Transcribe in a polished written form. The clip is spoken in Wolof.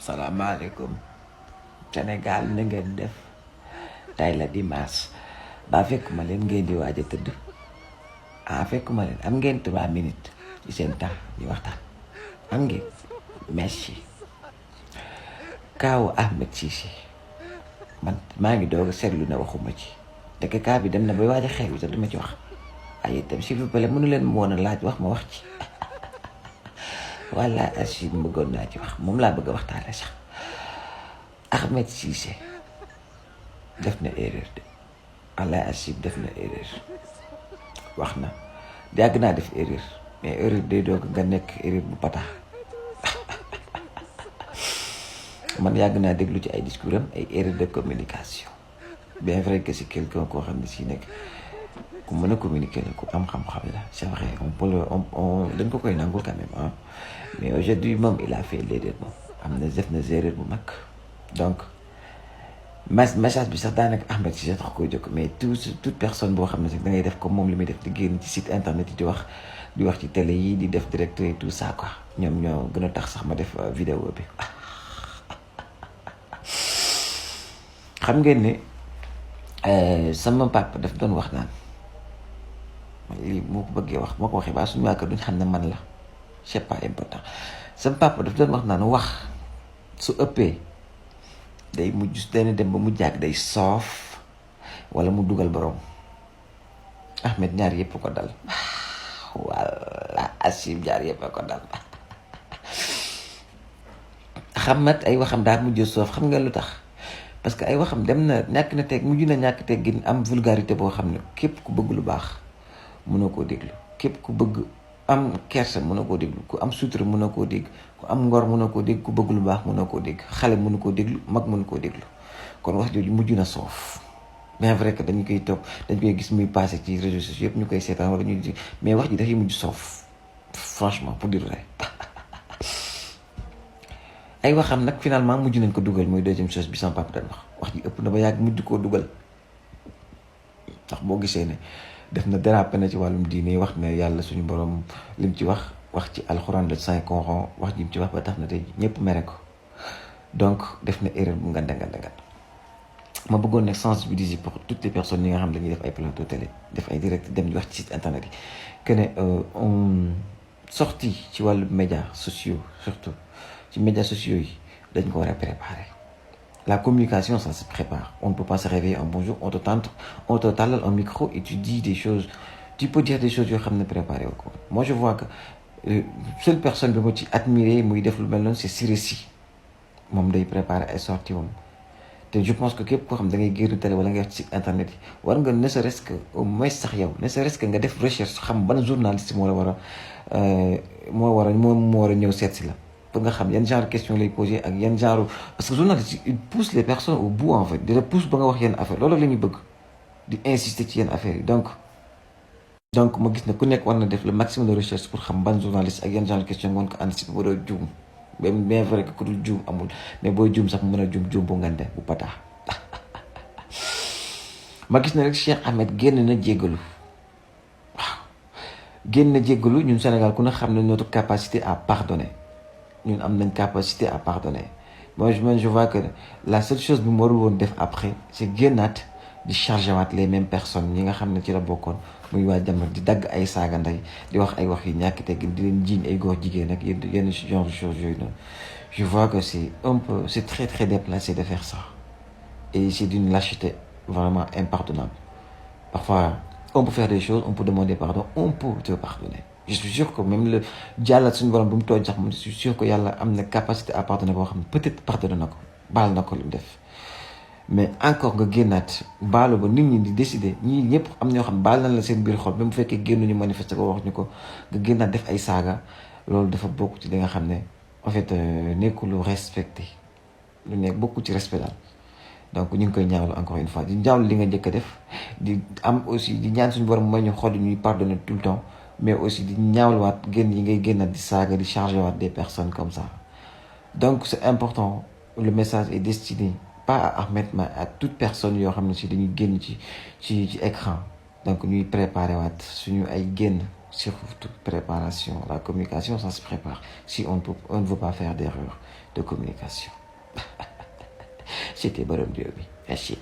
salaamaaleykum Sénégal na ngeen def tey la dimanche ba fekkuma leen ngeen di waaj a tëdd fekkuma leen am ngeen 3 minutes ci seen temps di waxtaan am ngeen merci kaawu Ahmed Cissé man maa ngi doog a seetlu ne waxuma ci te kaa bi dem na bay waaj a xew te duma ci wax ay itam s'il vous plaît mënu leen ma woon a laaj wax ma wax ci walla asi bëggoon naa ci wax moom laa bëgg a waxtaane sax Ahmed Cissé def na erreur de walla asi def na erreur wax na yàgg naa def erreur mais erreur day doog nga nekk erreur bu pata man yàgg naa déglu ci ay discours am ay erreur de communication bien vrai que c'est quelqu'un koo xam ne si nekk ku mën a communiquer la ku am xam-xam la c'est vrai on dañ ko koy nangul quand même ah mais aujourd'hui moom il a fait l'erreur moom am na def na erreur bu mag donc message bi sax daanaka Ahmed Cissé tax koy jóg mais toute personne boo xam ne sax da ngay def comme moom li muy def di génn ci site internet yi di wax ci télé yi di def direct et tout ça quoi ñoom ñoo gën a tax sax ma def vidéo bi xam ngeen ne sama papa daf doon wax naan lii moo ko bëggee wax moo ko waxee ba suñu waa kër duñ xam ne man la c'est pas important sama papa daf doon wax naan wax su ëppee day mujj dana dem ba mu jàgg day soof wala mu dugal borom Ahmed ñaar yëpp ko dal walla Asim ñaar yëpp ko dal xamat ay waxam daa mujj soof xam nga lu tax parce que ay waxam dem na ñàkk na teg mujj na ñàkk teg gi am vulgarité boo xam ne képp ku bëgg lu baax mënoo koo déglu képp ku bëgg am kersa mënoo koo déglu ku am sutura mënoo koo dégg ku am ngor mënoo koo dégg ku bëgg lu baax mënoo koo dégg xale mënu koo déglu mag mënu koo déglu kon wax jooju mujj na soof bien vrai que dañu koy topp dañ koy gis muy passé ci réseaux sociaux yëpp ñu koy seetaan wala ñuy mais wax ji dafay mujj soof franchement pour dire vrai ay waxam nag finalement mujj nañ ko dugal mooy deuxième chose bi sama papa dañ wax ji ëpp na ba yàgg mujj koo dugal ndax boo gisee ne def na dérapé na ci wàllum diine wax ne yàlla suñu borom lim ci wax ci alxuraan le Saint Coran wax ji mu ci wax ba tax na tey ñëpp mere ko donc def na erreur bu nganda ma bëggoon nag sensibiliser pour toutes les personnes yi nga xam ne dañuy def ay plateau télé def ay direct dem di wax ci site internet yi que ne on sorti ci wàllu médias sociaux surtout ci médias sociaux yi dañ ko war a préparer. La communication, ça se prépare. On ne peut pas se réveiller un bonjour, on te tàllal un micro et tu dis des choses. Tu peux dire des choses yoo xam ne préparé wu ko. Moi, je vois que seule personne bi ma ci admirer muy def lu mel noonu c'est Siré Sy moom day préparer ay sorties moom te je pense que képp koo xam da ngay génn télé wala nga wax ci internet yi war nga ne serait-ce que au moins sax yow ne serait-ce que nga def recherche xam ban journaliste moo war a ñëw seet si la. pour nga xam yan genre question lay poser ak yan genre parce que journaliste il pousse les personnes au bout en fait di la pousse ba nga wax yenn affaire loolu la ñuy bëgg di insister ci yenn affaires yi donc ma gis ne ku nekk war na def le maximum de recherche pour xam ban journaliste ak yan genre question ngoon ko anticiper ba doo juum même bien vrai que ku dul juum amul mais booy juum sax mu mën a juum bu ngande bu pataa ma gis ne rek Cheikh Ahmed génn na jéggalu waaw génn na jéggalu ñun Sénégal ku ne xam ne notre capacité à pardonner ñun am nañ capacité à pardonner moi je vois que la seule chose bi mu warul woon def après c'est génnaat di charger waat les mêmes personnes ñi nga xam ne ci la bokkoon muy waa Jamra di dagg ay saaga ndey di wax ay wax yu ñàkk teggin di leen jiiñ ay góor jigéen ak yenn genre de choses yooyu noonu je vois que c'est très très déplacé de faire ça et c'est d'une lâcheté vraiment impardonnable parfois on peut faire des choses on peut demander pardon on peut te pardonner je suis sûr que même le jàllal suñu borom bu mu tooñ sax man je suis sûr que yàlla am na capacité à pardonner boo xam ne peut-être pardonné na ko baal na ko li mu def mais encore nga génnaat baalu ba nit ñi di décider ñii ñëpp am ñoo xam baal nañ la seen biir xol même bu fekkee génnuñu manifester ko wax ñu ko nga génnaat def ay saaga loolu dafa bokk ci li nga xam ne en fait nekkul lu respecté lu nekk bokku ci respect daal donc ñu ngi koy ñaawlu encore une fois di ñaawlu li nga njëkk a def di am aussi di ñaan suñu borom may ñu xol ñuy pardonner tout le temps mais aussi di ñaawluwaat génn yi ngay génnaat di saaga di charger waat des personnes comme ça donc c'est important le message est destiné pas à Ahmed mais à toute personne yoo xam ne si dañuy génn ci écran donc ñuy préparer waat suñu ay génn surtout préparation. La communication, ça se prépare. Si on ne veut pas faire d'erreur de communication. C'était Borom Dieu bi. Merci.